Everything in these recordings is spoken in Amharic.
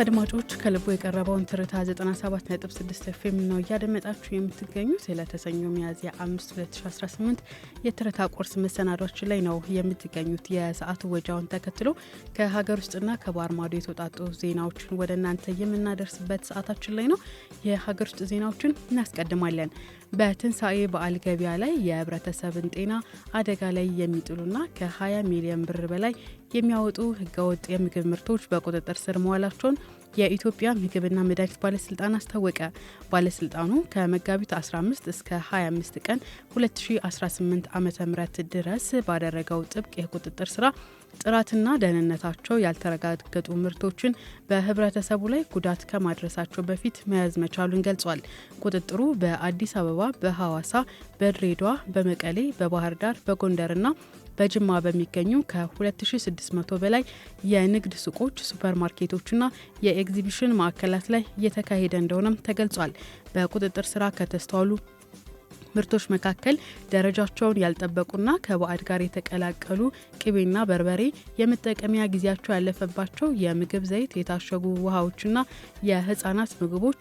አድማጮች፣ ከልቡ የቀረበውን ትርታ 97.6 ኤፍኤም ነው እያደመጣችሁ የምትገኙት። ለተሰኞ ሚያዝያ 5 2018 የትርታ ቁርስ መሰናዷችን ላይ ነው የምትገኙት። የሰዓቱ ወጃውን ተከትሎ ከሀገር ውስጥና ከባህር ማዶ የተውጣጡ ዜናዎችን ወደ እናንተ የምናደርስበት ሰዓታችን ላይ ነው። የሀገር ውስጥ ዜናዎችን እናስቀድማለን። በትንሳኤ በዓል ገበያ ላይ የህብረተሰብን ጤና አደጋ ላይ የሚጥሉና ከ20 ሚሊዮን ብር በላይ የሚያወጡ ህገወጥ የምግብ ምርቶች በቁጥጥር ስር መዋላቸውን የኢትዮጵያ ምግብና መድኃኒት ባለስልጣን አስታወቀ። ባለስልጣኑ ከመጋቢት 15 እስከ 25 ቀን 2018 ዓ ም ድረስ ባደረገው ጥብቅ የቁጥጥር ስራ ጥራትና ደህንነታቸው ያልተረጋገጡ ምርቶችን በህብረተሰቡ ላይ ጉዳት ከማድረሳቸው በፊት መያዝ መቻሉን ገልጿል። ቁጥጥሩ በአዲስ አበባ፣ በሐዋሳ፣ በድሬዳዋ፣ በመቀሌ፣ በባህር ዳር፣ በጎንደርና በጅማ በሚገኙ ከ2600 በላይ የንግድ ሱቆች፣ ሱፐርማርኬቶችና የኤግዚቢሽን ማዕከላት ላይ እየተካሄደ እንደሆነም ተገልጿል። በቁጥጥር ስራ ከተስተዋሉ ምርቶች መካከል ደረጃቸውን ያልጠበቁና ከባዕድ ጋር የተቀላቀሉ ቅቤና በርበሬ፣ የመጠቀሚያ ጊዜያቸው ያለፈባቸው የምግብ ዘይት፣ የታሸጉ ውሃዎችና የህጻናት ምግቦች፣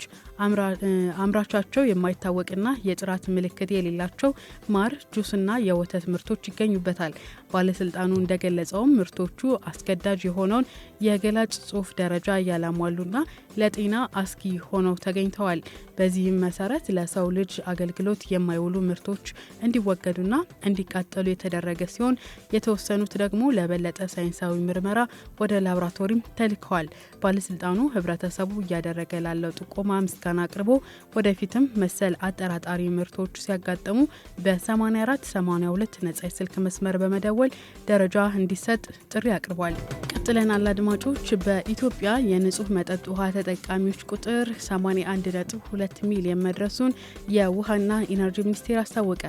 አምራቻቸው የማይታወቅና የጥራት ምልክት የሌላቸው ማር፣ ጁስና የወተት ምርቶች ይገኙበታል። ባለስልጣኑ እንደገለጸውም ምርቶቹ አስገዳጅ የሆነውን የገላጭ ጽሑፍ ደረጃ ያላሟሉና ለጤና አስጊ ሆነው ተገኝተዋል። በዚህም መሰረት ለሰው ልጅ አገልግሎት የማይውሉ ምርቶች እንዲወገዱና እንዲቃጠሉ የተደረገ ሲሆን፣ የተወሰኑት ደግሞ ለበለጠ ሳይንሳዊ ምርመራ ወደ ላቦራቶሪም ተልከዋል። ባለስልጣኑ ህብረተሰቡ እያደረገ ላለው ጥቆማ ምስጋና አቅርቦ ወደፊትም መሰል አጠራጣሪ ምርቶች ሲያጋጥሙ በ8482 ነጻ የስልክ መስመር በመደወል ደረጃ እንዲሰጥ ጥሪ አቅርቧል። ቀጥለናል አድማጮች። በኢትዮጵያ የንጹህ መጠጥ ውሃ ተጠቃሚዎች ቁጥር 81.2 ሚሊዮን መድረሱን የውሃና ኢነርጂ ሚኒስቴር አስታወቀ።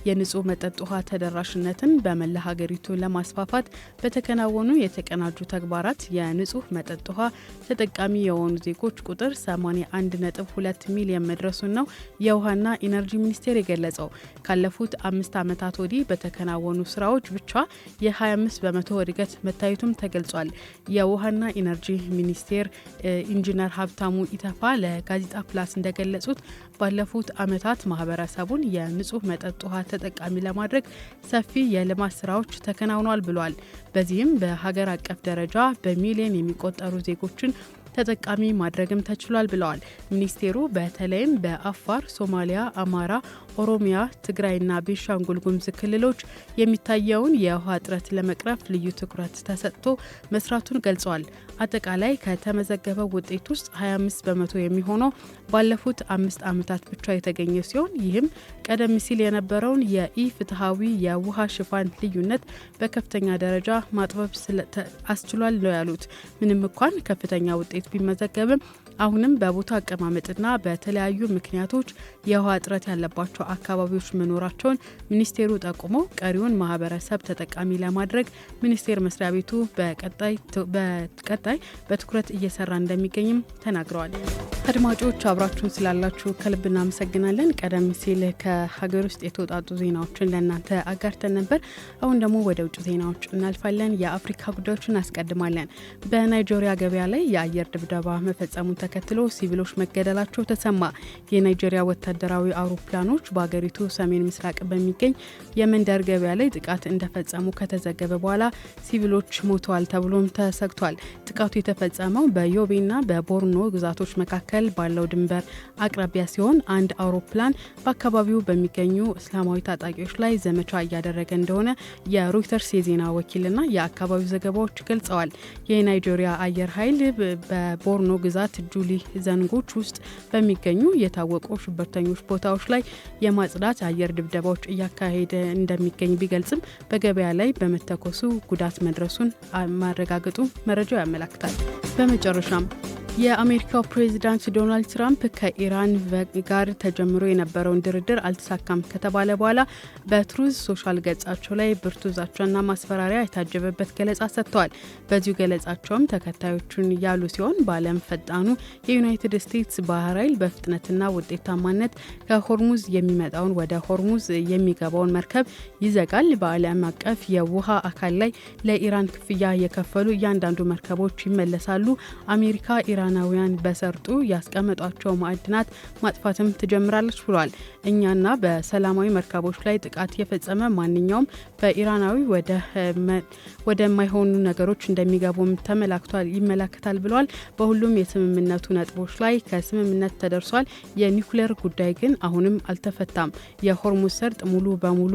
የንጹህ መጠጥ ውሃ ተደራሽነትን በመላ ሀገሪቱ ለማስፋፋት በተከናወኑ የተቀናጁ ተግባራት የንጹህ መጠጥ ውሃ ተጠቃሚ የሆኑ ዜጎች ቁጥር 81.2 ሚሊዮን መድረሱን ነው የውሃና ኢነርጂ ሚኒስቴር የገለጸው። ካለፉት 5 ዓመታት ወዲህ በተከናወኑ ስራዎች ብቻ የ25% እድገት መታየቱም ተገልጿል። የውሃና ኢነርጂ ሚኒስቴር ኢንጂነር ሀብታሙ ኢተፋ ለጋዜጣ ፕላስ እንደገለጹት፣ ባለፉት ዓመታት ማህበረሰቡን የንጹህ መጠጥ ውሃ ተጠቃሚ ለማድረግ ሰፊ የልማት ስራዎች ተከናውኗል ብሏል። በዚህም በሀገር አቀፍ ደረጃ በሚሊዮን የሚቆጠሩ ዜጎችን ተጠቃሚ ማድረግም ተችሏል ብለዋል። ሚኒስቴሩ በተለይም በአፋር፣ ሶማሊያ፣ አማራ፣ ኦሮሚያ፣ ትግራይና ቤንሻንጉል ጉሙዝ ክልሎች የሚታየውን የውሃ እጥረት ለመቅረፍ ልዩ ትኩረት ተሰጥቶ መስራቱን ገልጸዋል። አጠቃላይ ከተመዘገበው ውጤት ውስጥ 25% የሚሆነው ባለፉት 5 ዓመታት ብቻ የተገኘ ሲሆን፣ ይህም ቀደም ሲል የነበረውን የኢ ፍትሐዊ የውሃ ሽፋን ልዩነት በከፍተኛ ደረጃ ማጥበብ አስችሏል ነው ያሉት። ምንም እንኳን ከፍተኛ ውጤት ቢመዘገብም፣ አሁንም በቦታ አቀማመጥና በተለያዩ ምክንያቶች የውሃ እጥረት ያለባቸው አካባቢዎች መኖራቸውን ሚኒስቴሩ ጠቁሞ፣ ቀሪውን ማህበረሰብ ተጠቃሚ ለማድረግ ሚኒስቴር መስሪያ ቤቱ በቀጣይ በትኩረት እየሰራ እንደሚገኝም ተናግረዋል። አድማጮች፣ አብራችሁን ስላላችሁ ከልብ እናመሰግናለን። ቀደም ሲል ከሀገር ውስጥ የተውጣጡ ዜናዎችን ለእናንተ አጋርተን ነበር። አሁን ደግሞ ወደ ውጭ ዜናዎች እናልፋለን። የአፍሪካ ጉዳዮችን እናስቀድማለን። በናይጄሪያ ገበያ ላይ የአየር ድብደባ መፈጸሙን ተከትሎ ሲቪሎች መገደላቸው ተሰማ። የናይጄሪያ ወታደራዊ አውሮፕላኖች በሀገሪቱ ሰሜን ምስራቅ በሚገኝ የመንደር ገበያ ላይ ጥቃት እንደፈጸሙ ከተዘገበ በኋላ ሲቪሎች ሞተዋል ተብሎም ተሰግቷል። ጥቃቱ የተፈጸመው በዮቤና በቦርኖ ግዛቶች መካከል ባለው ድንበር አቅራቢያ ሲሆን፣ አንድ አውሮፕላን በአካባቢው በሚገኙ እስላማዊ ታጣቂዎች ላይ ዘመቻ እያደረገ እንደሆነ የሮይተርስ የዜና ወኪልና የአካባቢው ዘገባዎች ገልጸዋል። የናይጄሪያ አየር ኃይል በቦርኖ ግዛት ጁሊ ዘንጎች ውስጥ በሚገኙ የታወቁ ሽብርተኞች ቦታዎች ላይ የማጽዳት አየር ድብደባዎች እያካሄደ እንደሚገኝ ቢገልጽም፣ በገበያ ላይ በመተኮሱ ጉዳት መድረሱን ማረጋገጡ መረጃው ያመላክታል። በመጨረሻም የአሜሪካው ፕሬዚዳንት ዶናልድ ትራምፕ ከኢራን ጋር ተጀምሮ የነበረውን ድርድር አልተሳካም ከተባለ በኋላ በትሩዝ ሶሻል ገጻቸው ላይ ብርቱ ዛቻና ማስፈራሪያ የታጀበበት ገለጻ ሰጥተዋል። በዚሁ ገለጻቸውም ተከታዮቹን ያሉ ሲሆን፣ በዓለም ፈጣኑ የዩናይትድ ስቴትስ ባህር ኃይል በፍጥነትና ውጤታማነት ከሆርሙዝ የሚመጣውን ወደ ሆርሙዝ የሚገባውን መርከብ ይዘጋል። በዓለም አቀፍ የውሃ አካል ላይ ለኢራን ክፍያ የከፈሉ እያንዳንዱ መርከቦች ይመለሳሉ። አሜሪካ ኢራን ኢራናውያን በሰርጡ ያስቀመጧቸው ማዕድናት ማጥፋትም ትጀምራለች ብሏል። እኛና በሰላማዊ መርከቦች ላይ ጥቃት የፈጸመ ማንኛውም በኢራናዊ ወደማይሆኑ ነገሮች እንደሚገቡም ተመላክቷል ይመላከታል ብሏል። በሁሉም የስምምነቱ ነጥቦች ላይ ከስምምነት ተደርሷል። የኒውክሌር ጉዳይ ግን አሁንም አልተፈታም። የሆርሙዝ ሰርጥ ሙሉ በሙሉ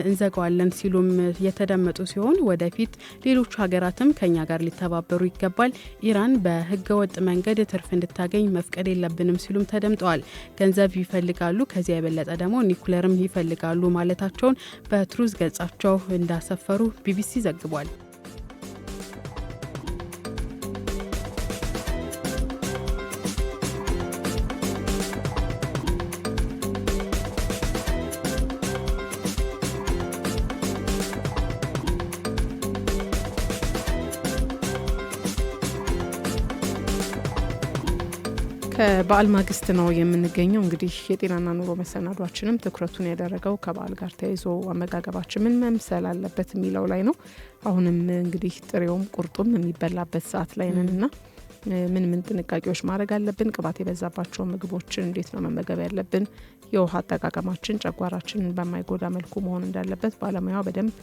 እንዘጋዋለን ሲሉም የተደመጡ ሲሆን ወደፊት ሌሎቹ ሀገራትም ከኛ ጋር ሊተባበሩ ይገባል። ኢራን በህገወጥ መንገድ ትርፍ እንድታገኝ መፍቀድ የለብንም ሲሉም ተደምጠዋል። ገንዘብ ይፈልጋሉ፣ ከዚያ የበለጠ ደግሞ ኒውክሌርም ይፈልጋሉ ማለታቸውን በትሩዝ ገጻቸው እንዳሰፈሩ ቢቢሲ ዘግቧል። ከበዓል ማግስት ነው የምንገኘው። እንግዲህ የጤናና ኑሮ መሰናዷችንም ትኩረቱን ያደረገው ከበዓል ጋር ተያይዞ አመጋገባችን ምን መምሰል አለበት የሚለው ላይ ነው። አሁንም እንግዲህ ጥሬውም ቁርጡም የሚበላበት ሰዓት ላይ ነን እና ምን ምን ጥንቃቄዎች ማድረግ አለብን? ቅባት የበዛባቸው ምግቦችን እንዴት ነው መመገብ ያለብን? የውሃ አጠቃቀማችን ጨጓራችንን በማይጎዳ መልኩ መሆን እንዳለበት ባለሙያዋ በደንብ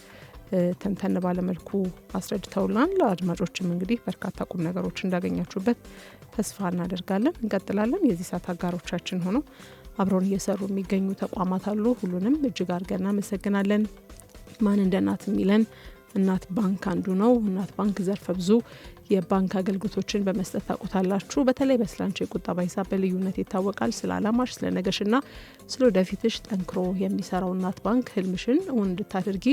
ተንተን ባለመልኩ አስረድተውናል። አድማጮችም እንግዲህ በርካታ ቁም ነገሮች እንዳገኛችሁበት ተስፋ እናደርጋለን። እንቀጥላለን። የዚህ ሰዓት አጋሮቻችን ሆነው አብረውን እየሰሩ የሚገኙ ተቋማት አሉ። ሁሉንም እጅግ አድርገን እናመሰግናለን። ማን እንደ እናት የሚለን እናት ባንክ አንዱ ነው። እናት ባንክ ዘርፈ ብዙ የባንክ አገልግሎቶችን በመስጠት ታውቁታላችሁ። በተለይ በስላንቺ የቁጠባ ሂሳብ በልዩነት ይታወቃል። ስለ አላማሽ፣ ስለ ነገሽና ስለ ወደፊትሽ ጠንክሮ የሚሰራው እናት ባንክ ህልምሽን እውን እንድታደርጊ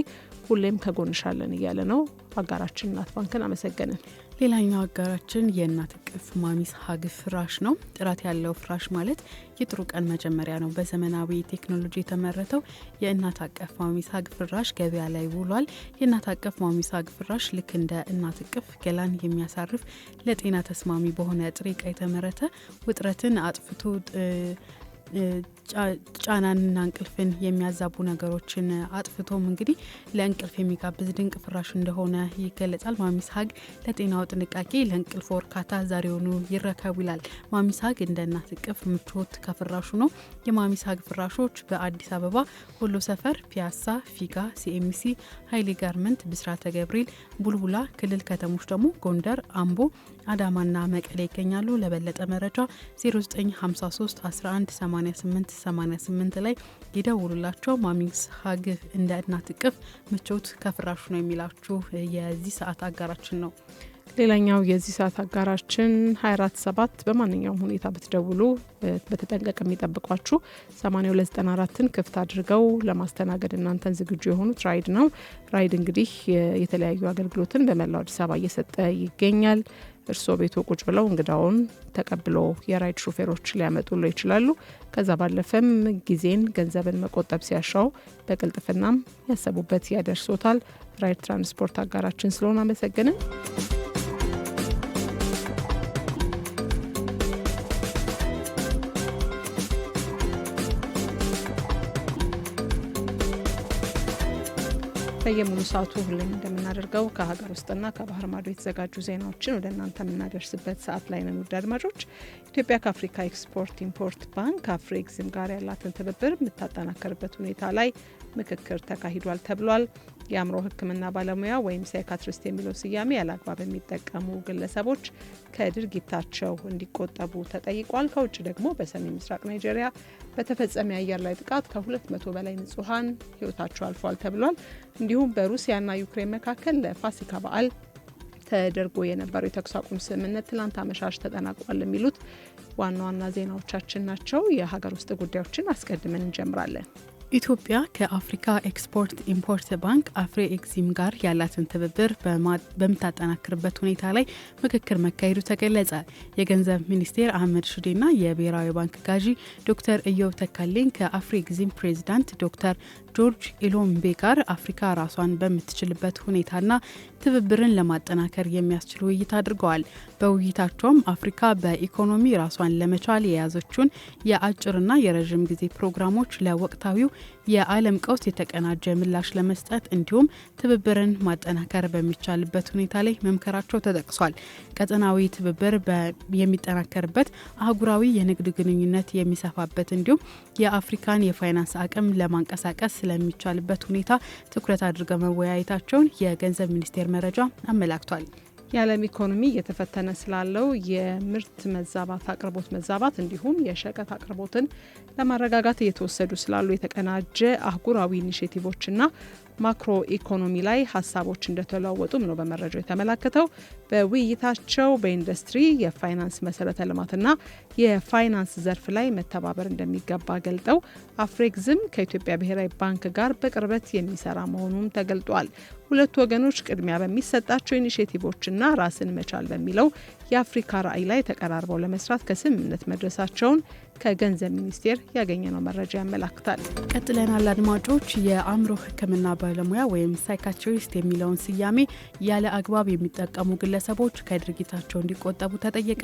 ሁሌም ከጎንሽ አለን እያለ ነው። አጋራችን እናት ባንክን አመሰገንን። ሌላኛው አጋራችን የእናት እቅፍ ማሚስ ሀግ ፍራሽ ነው። ጥራት ያለው ፍራሽ ማለት የጥሩ ቀን መጀመሪያ ነው። በዘመናዊ ቴክኖሎጂ የተመረተው የእናት አቀፍ ማሚስ ሀግ ፍራሽ ገበያ ላይ ውሏል። የእናት አቀፍ ማሚስ ሀግ ፍራሽ ልክ እንደ እናት እቅፍ ገላን የሚያሳርፍ፣ ለጤና ተስማሚ በሆነ ጥሬ እቃ የተመረተ፣ ውጥረትን አጥፍቶ ጫናንና እንቅልፍን የሚያዛቡ ነገሮችን አጥፍቶም እንግዲህ ለእንቅልፍ የሚጋብዝ ድንቅ ፍራሽ እንደሆነ ይገለጻል። ማሚስ ሀግ ለጤናው ጥንቃቄ፣ ለእንቅልፍ እርካታ ዛሬውኑ ይረከቡ ይላል። ማሚስ ሀግ እንደ እናት እቅፍ ምቾት ከፍራሹ ነው። የማሚስ ሀግ ፍራሾች በአዲስ አበባ ወሎ ሰፈር፣ ፒያሳ፣ ፊጋ፣ ሲኤምሲ፣ ሀይሌ ጋርመንት፣ ብስራተ ገብርኤል፣ ቡልቡላ፣ ክልል ከተሞች ደግሞ ጎንደር፣ አምቦ፣ አዳማና መቀሌ ይገኛሉ። ለበለጠ መረጃ 0953 11 88 88 ላይ ይደውሉላቸው። ማሚስ ሀግ እንደ እናት እቅፍ ምቾት ከፍራሹ ነው የሚላችሁ የዚህ ሰዓት አጋራችን ነው። ሌላኛው የዚህ ሰዓት አጋራችን 24/7 በማንኛውም ሁኔታ ብትደውሉ በተጠንቀቅ የሚጠብቋችሁ፣ 8294ን ክፍት አድርገው ለማስተናገድ እናንተን ዝግጁ የሆኑት ራይድ ነው። ራይድ እንግዲህ የተለያዩ አገልግሎትን በመላው አዲስ አበባ እየሰጠ ይገኛል። እርስዎ ቤቱ ቁጭ ብለው እንግዳውን ተቀብሎ የራይድ ሹፌሮች ሊያመጡሎ ይችላሉ። ከዛ ባለፈም ጊዜን፣ ገንዘብን መቆጠብ ሲያሻው በቅልጥፍናም ያሰቡበት ያደርሶታል። ራይድ ትራንስፖርት አጋራችን ስለሆነ አመሰግንን። በየሙሉ ሰዓቱ ሁሌም እንደምናደርገው ከሀገር ውስጥና ከባህር ማዶ የተዘጋጁ ዜናዎችን ወደ እናንተ የምናደርስበት ሰዓት ላይ ነን። ውድ አድማጮች፣ ኢትዮጵያ ከአፍሪካ ኤክስፖርት ኢምፖርት ባንክ አፍሪ ኤግዚም ጋር ያላትን ትብብር የምታጠናከርበት ሁኔታ ላይ ምክክር ተካሂዷል ተብሏል። የአእምሮ ሕክምና ባለሙያ ወይም psychiatrist የሚለው ስያሜ ያለአግባብ የሚጠቀሙ ግለሰቦች ከድርጊታቸው እንዲቆጠቡ ተጠይቋል። ከውጭ ደግሞ በሰሜን ምስራቅ ናይጄሪያ በተፈጸመ የአየር ላይ ጥቃት ከ200 በላይ ንጹሐን ሕይወታቸው አልፏል ተብሏል። እንዲሁም በሩሲያና ዩክሬን መካከል ለፋሲካ በዓል ተደርጎ የነበረው የተኩስ አቁም ስምምነት ትላንት አመሻሽ ተጠናቋል የሚሉት ዋና ዋና ዜናዎቻችን ናቸው። የሀገር ውስጥ ጉዳዮችን አስቀድመን እንጀምራለን። ኢትዮጵያ ከአፍሪካ ኤክስፖርት ኢምፖርት ባንክ አፍሪ ኤግዚም ጋር ያላትን ትብብር በምታጠናክርበት ሁኔታ ላይ ምክክር መካሄዱ ተገለጸ። የገንዘብ ሚኒስቴር አህመድ ሽዴና የብሔራዊ ባንክ ገዢ ዶክተር እዮብ ተካልኝ ከአፍሪ ኤግዚም ፕሬዚዳንት ዶክተር ጆርጅ ኢሎምቤ ጋር አፍሪካ ራሷን በምትችልበት ሁኔታና ትብብርን ለማጠናከር የሚያስችል ውይይት አድርገዋል። በውይይታቸውም አፍሪካ በኢኮኖሚ ራሷን ለመቻል የያዘችውን የአጭርና የረዥም ጊዜ ፕሮግራሞች ለወቅታዊው የዓለም ቀውስ የተቀናጀ ምላሽ ለመስጠት እንዲሁም ትብብርን ማጠናከር በሚቻልበት ሁኔታ ላይ መምከራቸው ተጠቅሷል። ቀጠናዊ ትብብር የሚጠናከርበት፣ አህጉራዊ የንግድ ግንኙነት የሚሰፋበት እንዲሁም የአፍሪካን የፋይናንስ አቅም ለማንቀሳቀስ ስለሚቻልበት ሁኔታ ትኩረት አድርገው መወያየታቸውን የገንዘብ ሚኒስቴር መረጃ አመላክቷል። የዓለም ኢኮኖሚ እየተፈተነ ስላለው የምርት መዛባት፣ አቅርቦት መዛባት እንዲሁም የሸቀጥ አቅርቦትን ለማረጋጋት እየተወሰዱ ስላሉ የተቀናጀ አህጉራዊ ኢኒሼቲቮችና ማክሮ ኢኮኖሚ ላይ ሀሳቦች እንደተለዋወጡም ነው በመረጃው የተመላከተው። በውይይታቸው በኢንዱስትሪ፣ የፋይናንስ መሰረተ ልማትና የፋይናንስ ዘርፍ ላይ መተባበር እንደሚገባ ገልጠው አፍሬግዝም ከኢትዮጵያ ብሔራዊ ባንክ ጋር በቅርበት የሚሰራ መሆኑም ተገልጧል። ሁለቱ ወገኖች ቅድሚያ በሚሰጣቸው ኢኒሼቲቮችና ራስን መቻል በሚለው የአፍሪካ ራዕይ ላይ ተቀራርበው ለመስራት ከስምምነት መድረሳቸውን ከገንዘብ ሚኒስቴር ያገኘነው መረጃ ያመላክታል። ቀጥለናል አድማጮች። የአእምሮ ሕክምና ባለሙያ ወይም psychiatrist የሚለውን ስያሜ ያለ አግባብ የሚጠቀሙ ግለሰቦች ከድርጊታቸው እንዲቆጠቡ ተጠየቀ።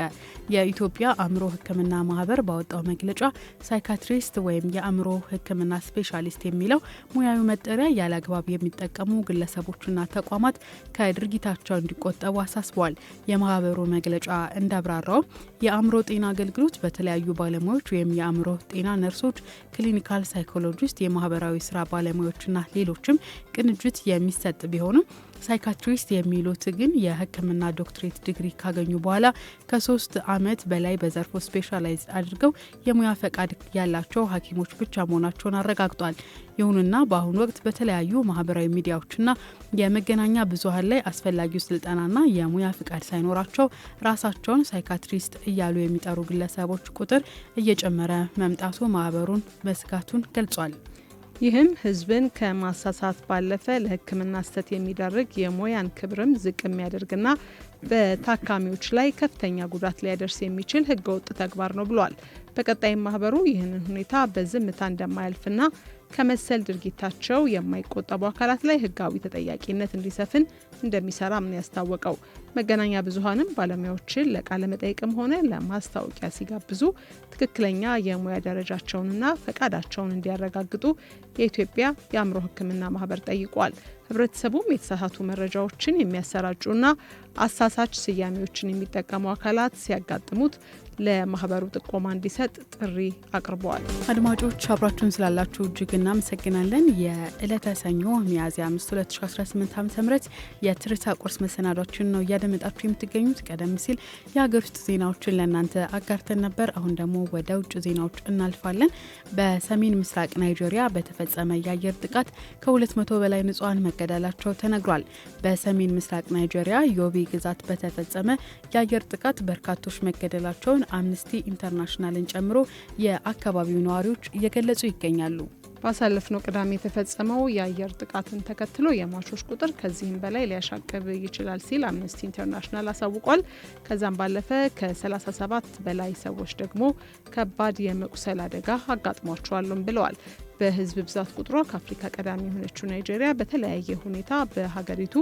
የኢትዮጵያ አእምሮ ሕክምና ማህበር ባወጣው መግለጫ psychiatrist ወይም የአእምሮ ሕክምና ስፔሻሊስት የሚለው ሙያዊ መጠሪያ ያለ አግባብ የሚጠቀሙ ግለሰቦችና ተቋማት ከድርጊታቸው እንዲቆጠቡ አሳስበዋል። የማህበሩ መግለጫ እንዳብራራው የአእምሮ ጤና አገልግሎት በተለያዩ ባለሙያዎች ወይም የአእምሮ ጤና ነርሶች፣ clinical psychologist፣ የማህበራዊ ስራ ባለሙያዎችና ሌሎችም ቅንጅት የሚሰጥ ቢሆንም psychiatrist የሚሉት ግን የሕክምና ዶክትሬት ዲግሪ ካገኙ በኋላ ከ3 ዓመት በላይ በዘርፉ specialize አድርገው የሙያ ፈቃድ ያላቸው ሐኪሞች ብቻ መሆናቸውን አረጋግጧል። ይሁንና በአሁኑ ወቅት በተለያዩ ማህበራዊ ሚዲያዎችና የመገናኛ ብዙኃን ላይ አስፈላጊው ስልጠናና የሙያ ፍቃድ ሳይኖራቸው ራሳቸውን psychiatrist እያሉ የሚጠሩ ግለሰቦች ቁጥር እየጨመረ መምጣቱ ማህበሩን መስጋቱን ገልጿል። ይህም ህዝብን ከማሳሳት ባለፈ ለሕክምና ስህተት የሚዳርግ፣ የሙያን ክብርም ዝቅ የሚያደርግና በታካሚዎች ላይ ከፍተኛ ጉዳት ሊያደርስ የሚችል ህገወጥ ተግባር ነው ብሏል። በቀጣይም ማህበሩ ይህንን ሁኔታ በዝምታ እንደማያልፍና ከመሰል ድርጊታቸው የማይቆጠቡ አካላት ላይ ህጋዊ ተጠያቂነት እንዲሰፍን እንደሚሰራም ነው ያስታወቀው። መገናኛ ብዙኃንም ባለሙያዎችን ለቃለ መጠይቅም ሆነ ለማስታወቂያ ሲጋብዙ ትክክለኛ የሙያ ደረጃቸውንና ፈቃዳቸውን እንዲያረጋግጡ የኢትዮጵያ የአእምሮ ሕክምና ማህበር ጠይቋል። ህብረተሰቡም የተሳሳቱ መረጃዎችን የሚያሰራጩና አሳሳች ስያሜዎችን የሚጠቀሙ አካላት ሲያጋጥሙት ለማህበሩ ጥቆማ እንዲሰጥ ጥሪ አቅርበዋል። አድማጮች፣ አብራችሁን ስላላችሁ እጅግ እናመሰግናለን። የዕለተ ሰኞ ሚያዝያ 5 2018 ዓ ም የትርታ ቁርስ መሰናዷችን ነው እያደመጣችሁ የምትገኙት። ቀደም ሲል የሀገር ውስጥ ዜናዎችን ለእናንተ አጋርተን ነበር። አሁን ደግሞ ወደ ውጭ ዜናዎች እናልፋለን። በሰሜን ምስራቅ ናይጄሪያ በተፈጸመ የአየር ጥቃት ከ200 በላይ ንጹሐን መገደላቸው ተነግሯል። በሰሜን ምስራቅ ናይጄሪያ ዮቤ ግዛት በተፈጸመ የአየር ጥቃት በርካቶች መገደላቸውን አምነስቲ ኢንተርናሽናልን ጨምሮ የአካባቢው ነዋሪዎች እየገለጹ ይገኛሉ። ባሳለፍነው ቅዳሜ የተፈጸመው የአየር ጥቃትን ተከትሎ የሟቾች ቁጥር ከዚህም በላይ ሊያሻቅብ ይችላል ሲል አምነስቲ ኢንተርናሽናል አሳውቋል። ከዛም ባለፈ ከ37 በላይ ሰዎች ደግሞ ከባድ የመቁሰል አደጋ አጋጥሟቸዋልም ብለዋል። በሕዝብ ብዛት ቁጥሯ ከአፍሪካ ቀዳሚ የሆነችው ናይጄሪያ በተለያየ ሁኔታ በሀገሪቱ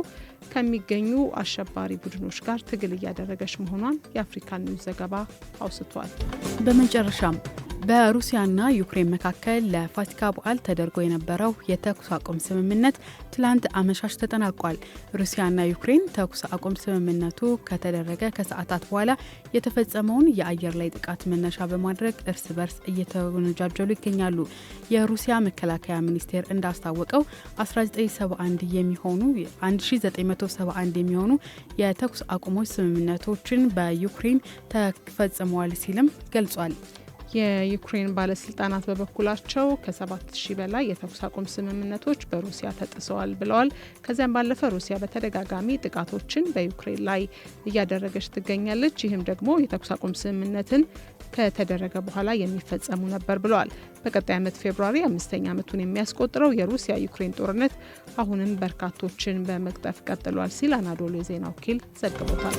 ከሚገኙ አሸባሪ ቡድኖች ጋር ትግል እያደረገች መሆኗን የአፍሪካ ኒውስ ዘገባ አውስቷል። በመጨረሻም በሩሲያና ዩክሬን መካከል ለፋሲካ በዓል ተደርጎ የነበረው የተኩስ አቁም ስምምነት ትላንት አመሻሽ ተጠናቋል። ሩሲያና ዩክሬን ተኩስ አቁም ስምምነቱ ከተደረገ ከሰዓታት በኋላ የተፈጸመውን የአየር ላይ ጥቃት መነሻ በማድረግ እርስ በርስ እየተወነጃጀሉ ይገኛሉ። የሩሲያ መከላከያ ሚኒስቴር እንዳስታወቀው 1971 የሚሆኑ 1971 የሚሆኑ የተኩስ አቁሞች ስምምነቶችን በዩክሬን ተፈጽመዋል ሲልም ገልጿል። የዩክሬን ባለስልጣናት በበኩላቸው ከ7000 በላይ የተኩስ አቁም ስምምነቶች በሩሲያ ተጥሰዋል ብለዋል። ከዚያም ባለፈ ሩሲያ በተደጋጋሚ ጥቃቶችን በዩክሬን ላይ እያደረገች ትገኛለች። ይህም ደግሞ የተኩስ አቁም ስምምነትን ከተደረገ በኋላ የሚፈጸሙ ነበር ብለዋል። በቀጣይ ዓመት February አምስተኛ ዓመቱን የሚያስቆጥረው የሩሲያ ዩክሬን ጦርነት አሁንም በርካቶችን በመቅጠፍ ቀጥሏል ሲል አናዶሉ የዜና ወኪል ዘግቦታል።